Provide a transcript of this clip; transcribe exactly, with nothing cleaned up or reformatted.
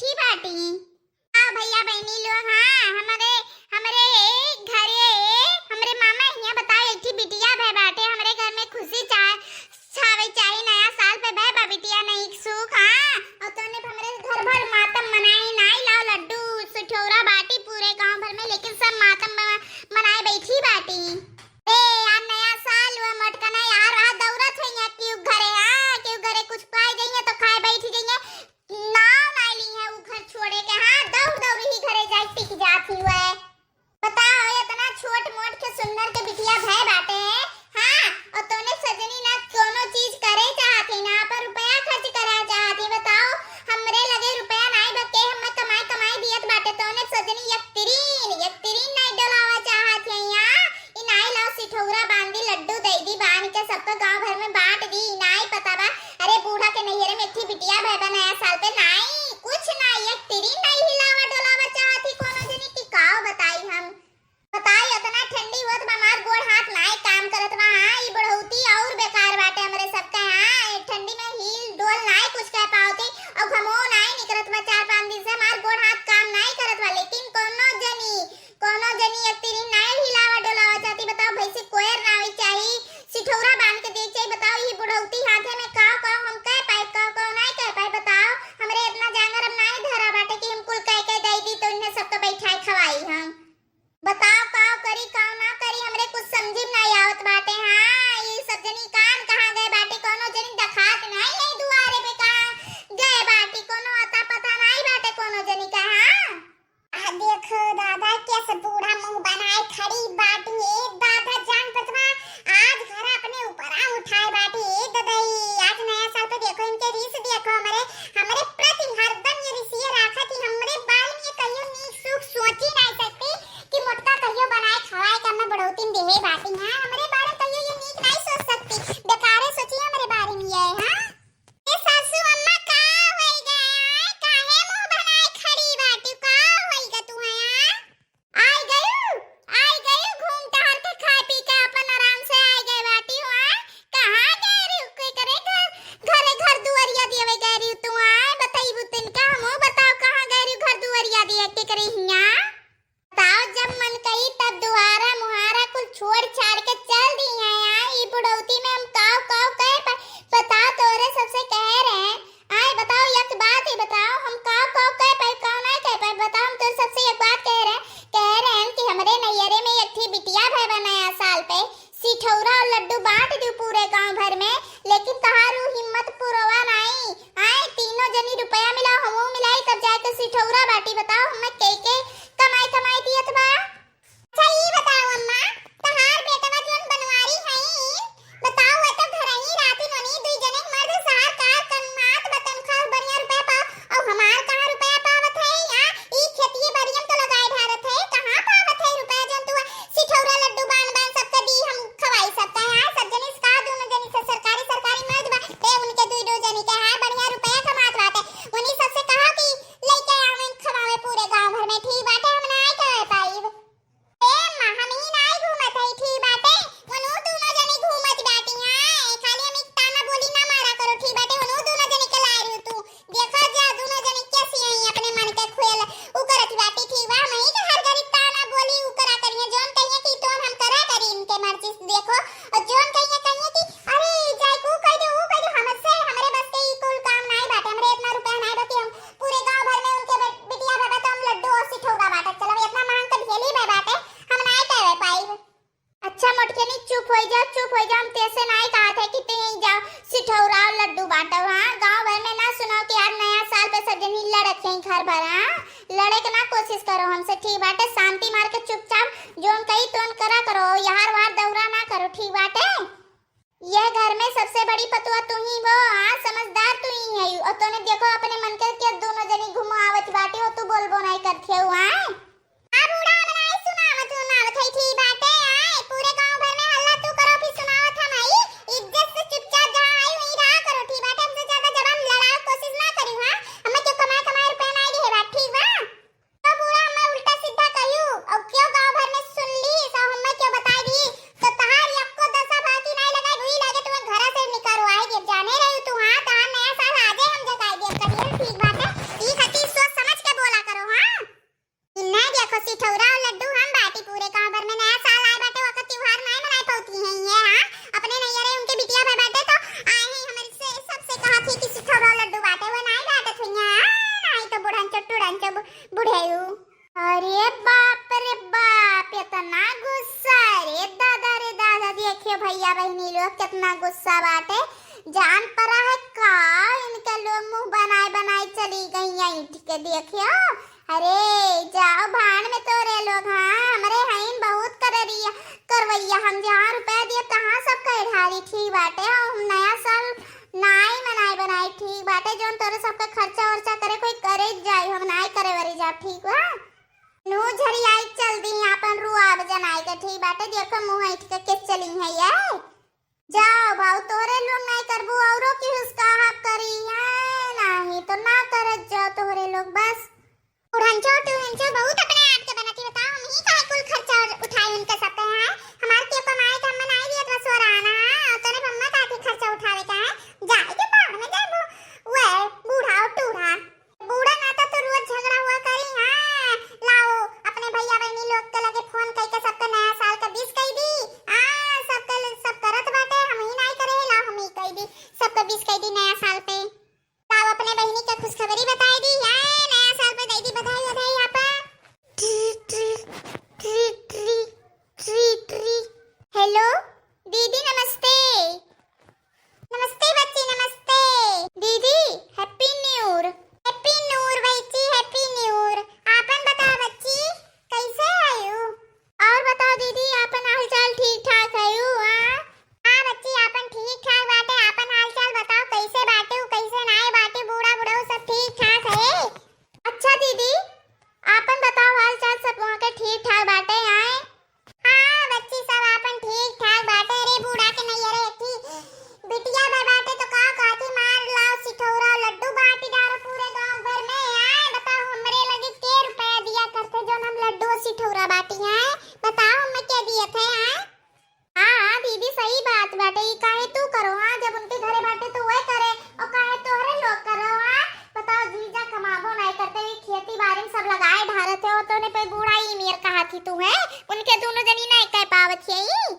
की बाटी। हाँ भैया बहिनी लोग, हाँ, हमरे, हमरे घरे, हमरे मामा हियाँ बताओ, एक ठे बिटिया भय बाटे, हमरे घर में खुशी चाह, छावे चाही, नया साल पे भय बा बिटिया, नई सुख, हाँ, और तोने हमरे घर भर मातम मनाई, नाई लाओ लड्डू, सिठौरा बाटी पूरे गांव भर में, लेकिन सब मातम मना-, मनाए बैठी बाटी। ए, यार, नया साल हुआ, मटकना यार, आ दौड़त है यहाँ, क्यों घरे, हाँ, क्यों घरे कुछ पाए गई है तो खाए बैठ गई है, नाव ना ली है उ घर छोड़े के, हाँ, दौड़ दौड़ ही घरे जाए टिक जात ही हुए। बताओ, इतना छोट मोट के सुंदर के बिटिया भय बाटे, हाँ, और तोने सजनी ना कोनो चीज करे चाहत ही, ना पर रुपया खर्च करा चाहत ही। बताओ, हमरे लगे रुपया नाई बा, के हमें कमाई कमाई दियत बाटे, तोने सजनी एक तिरीन, एक तिरीन नाई डोलावा चाहत ही यहाँ। ई नाई लाओ सिठौरा बांधी, लड्डू दे दी, बांध के सबका गांव भर में बांट दी, ई नाई पता बा। अरे बूढ़ा के नैहरे में एक ठे बिटिया भय बा नया साल पे, नाई, कुछ नाई, एक तिरीन नाई हिलावा डोलावा चाहत ही कोनो जनी की काव बताई हम। बताई, इतना ठंडी होत बा, हमार गोड़ हाथ नाई काम करत बा। हाँ, ई बुढ़ौती और बेकार बाटे हमरे सबके। हाँ, ई ठंडी में हील डोल नाई कुछ कह पावती, और घमो नाई निकरत बा चार पाँच दिन से, हमार गोड़ हाथ काम नाई करत बा। लेकिन कोनो जनी, कोनो जनी एक तिरी नाई हिलावा डोलावा चाहती। बताओ, भैंसी कोयर नाई चाही, सिठौरा बांध के देख चाही। बताओ, ई बुढ़ौती हाथे में काव काव हम कह पाए, काव काव नाई कह पाए। बताओ, हमरे इतना जांगर अब नाई धरा बाटे कि हम कुल कह के दे दी तो इन्हें सबके बैठाए खवाई हम। बताओ, काव करी, काव ना करी, हमरे कुछ समझी में नाई आवत बाटे। हाँ, ई सब जनी कान कहाँ गए बाटे, कोनो जनी देखात नाई है दुआरे पे, कहाँ गए बाटे, कोनो अता पता नाई बाटे कोनो जनी का। हाँ, आ देखो दादा, कैसे बूढ़ा मुंह बनाए खड़ी बाटी। ए दादा, जान पतवा आज घर अपने ऊपर आ उठाए बाटी। ए ददई, आज नया साल पे देखो इनके रीस, देखो हमरे, हमरे प्रति हरदम ये रिसिये राखत ही। हमरे बारे में ये कहियो नीक सुख सोची नाई सकती कि मोटका कहियो बनाए खवाए के हमें बढ़ोतिन देहे बाटी। हाँ, हमरे बारे में कहियो ये नीक नाई सोच सकती, बेकारे सोची हमरे बारे में ये। हाँ, ए सासू अम्मा, का होई गए? आय, काहे मुंह बनाए खड़ी बाटी? का होई ग तू है? आय गयू, आय गयू, घूम टहल के खाए पी के अपन आराम से आय गए बाटी हो। आय, कहाँ गए रही? के करे घर, घरे घर दुआरिया देवे गए रही तू? आय, बताइबू तिनका, हमो बताओ, कहाँ गए रही घर दुआरिया दिए के करे हिया? बताओ, जब मन कही तब दुआरा मुहारा कुल छोड़ छाड़ के चल दी है। आय, ई बुढ़ौती में हम काव काव कह पाए? बताओ, तोरे सबसे कह रहे हैं। आय, बताओ, एक बात ही बताओ, हम काव काव कह पाए, काव ना कह पाए? बताओ, हम तोरे सबसे एक बात कह रहे हैं, कह रहे हैं कि हमरे नैयरे में एक ठे बिटिया भय बा नया साल पे, सिठौरा और लड्डू बांट दू पूरे गांव भर में, लेकिन तहार ऊ हिम्मत पुरवा नाई। आय, तीनों जनी रुपया मिलाओ, हमहू मिलाई, तब जाके सिठौरा बाटी। बताओ, हमें के के कमाई कमाई दियत बा? अच्छा, ई बताओ अम्मा, तहार बेटवा जोन बनवारी हई, बताओ, वो तो घर ही राती नोनी दुई जने के मर्द सहार कार कमात बा, तनख्वाह बढ़िया रुपया पाओ, और हमार कहाँ रुपया पावत है? या ई खेतिये बाड़ियन तो लगाए ढारत है, कहाँ पावत है रुपया जोन तू सिठौरा लड्डू बान बान सबके दी, हम खवाई सबका है? सब जने से कहा, दोनों जने से सरकारी, सरकारी मर्द बा, ते उनके दुई दो जने के है, बढ़िया रुपया कमात बाटे, उन्हीं सबसे कहा कि लइके आवे खवावे पूरे गांव भर में, ठीक बाटे, हम ना आए कह पाइब। ए अम्मा, हम ही नाई घूमत हई, ठीक बाटे, उनहु दोनों जनी घूमत बाटी। हाँ, खाली हम एक ताना बोली ना मारा करो, ठीक बाटे, उनहु दोनों जनी के ला रही तू। देखो जा, दोनों जनी कैसी हैं, अपने मन के खेल उ करत बाटी, ठीक बा, हम ही के हर घड़ी ताना बोली उ करा करिए, जोन कहिए कि तोन हम करा करी इनके मर्जी से, देखो, और जोन कहिए, कहिए कि अरे, जाए को कह दे, उ कह दे, हमसे, हमरे बस के ई कुल काम नाई बाटे, हमरे इतना रुपया नाई बा कि हम पूरे गांव भर में उनके बे-, बिटिया बाबा तो हम लड्डू और सिठौरा बांटत चलब, इतना महंग तो भेली में बाटे, हम नाई कहवे पाइब। अच्छा मोटकेनी, चुप होई जा, चुप होई जा, हम तेसे नाई कहत है कि ते ही जाओ सिठौरा और लड्डू बांटो। हाँ, गांव भर में ना सुनाओ कि यार नया साल पे सब जनी लड़त हैं घर भर। हाँ, लड़े के ना कोशिश करो हमसे, ठीक बाटे? शांति मार के चुपचाप जोन कही तोन करा करो, यार वार दौरा ना करो, ठीक बाटे? यह घर में सबसे बड़ी पतुआ तू ही हो, हाँ, समझदार तू ही है। और तूने देखो अपने मन के, के दोनों जनी घुमावत बाटी हो, तू बोलबो नहीं करती हो, हाँ? आ बूढ़ा हमरा आई सुनावत, सुनावत है, ठीक बाटे, आए, पूरे गांव भर में हल्ला तू करो, फिर सुनावत हम आई। इज्जत से चुपचाप जहाँ आई वहीं रहा करो, ठीक बाटे? हमसे ज्यादा जबान लड़ावे कोशिश ना करी, हाँ? हमें क्यों कमाए, कमाए रुपया ना दिए बा, ठीक बा? तो बूढ़ा हमें उल्टा सीधा कहियो, और क्यों गांव भर में सुन ली, सब हमें क्यों बताई दी, तो तहार यक्को दशा बाकी नहीं लगाई, वही लागे तुम्हें घर से निकालो, आई देव जाने रही तू, हाँ, तहार नया साल आजे हम जगाई देव करिए, ठीक बाटे? ई खातिर जब बुढ़ेऊ। अरे बाप रे बाप, इतना गुस्सा! रे दादा रे दादा, देखियो भैया बहिनी लोग, कितना गुस्सा बाटे। जान परा है का, इनके लोग मुँह बनाए बनाए चली गई हैं ईंट के, देखियो। अरे जाओ भाड़ में तोरे लोग, हाँ, हमरे हईन बहुत कररिया, करवैया, हम जहाँ रुपया दिए तहाँ सब कहे ढारी, ठीक बाटे। हम नया साल नाई मनाए बनाए, ठीक बाटे, जौन तोरे सबके खर्चा वर्चा करे कोई करे जाई, हम नाई करे वरे जाब, ठीक बा? नू झरियाई चल दी आपन रुआब जनाई के, ठीक बाटे, देखो मुँह ऐंठ के केस चली है ये। जाओ भाऊ, तोरे लोग नाई करबू, औरो की हुसका हाफ करी है, नाही तो ना करत जाओ तोरे लोग बस। उड़नचो टुड़नचो बहुत अपने आप के बनती, बताओ हम ही काहे कुल खर्चा उठाए उनके सब पे है। हमार के कमाए का मन आई दियत बस हो रहा ना, तोरे मम्मा का के खर्चा उठावे का है, जाए के बाद में जाबू। वे बूढ़ा और टूढ़ा, बूढ़ा नाता तो रोज झगड़ा हुआ करी। हाँ, लाओ अपने भैया बहनी लोग के लगे फोन करके सबके नया साल का विश कह दी। हाँ, सबके सब करत बाटे, हम ही नाई करे, लाओ हम ही कह दी, सबके विश कह दी नया साल पे। लाओ अपने बहनी के खुशखबरी बताई दी, हाँ, नया साल पे दे दी बधाई बधाई आपा। ट्री ट्री ट्री ट्री ट्री ट्री। हेलो दीदी नमस्ते। नमस्ते बच्ची नमस्ते। दीदी हैप्पी न्यू ईयर। हैप्पी न्यू ईयर बच्ची, हैप्पी न्यू ईयर। आपन बताओ बच्ची, कैसे आयु? और बताओ दीदी, आपन हालचाल ठीक ठाक है यू? हाँ हाँ बच्ची, आपन ठीक ठाक बाटे, आपन हालचाल बताओ, कैसे बाटे, कैसे नाय बाटे, बूढ़ा बुढ़ऊ सब ठीक ठाक है? अच्छा दीदी, आपन बताओ हालचाल, सब वहाँ के ठीक ठाक बाटे आए? हाँ बच्ची, सब आपन ठीक ठाक बाटे। अरे बूढ़ा के नैहरे एक ठे बिटिया बा बाटे तो का कहती, मार लाओ सिठौरा लड्डू बांटी डारो पूरे गांव भर में। आए बताओ हमरे लगे के रुपया दिया करते जो हम लड्डू सिठौरा बांटी? आए बताओ हमें के दिए थे? आए हाँ हाँ दीदी सही बात बाटे, ई काहे तू करो? हाँ जब उनके घरे बाटे तो वह करे और काहे तोहरे लोग करो? हाँ बताओ जीजा कमाबो नहीं करते, ये खेती बाड़ी में सब लगाए ढारत है, तो ने पे बूढ़ा ई मेर कहा थी तू है, उनके दोनों जनी नहीं कह पावत है ई।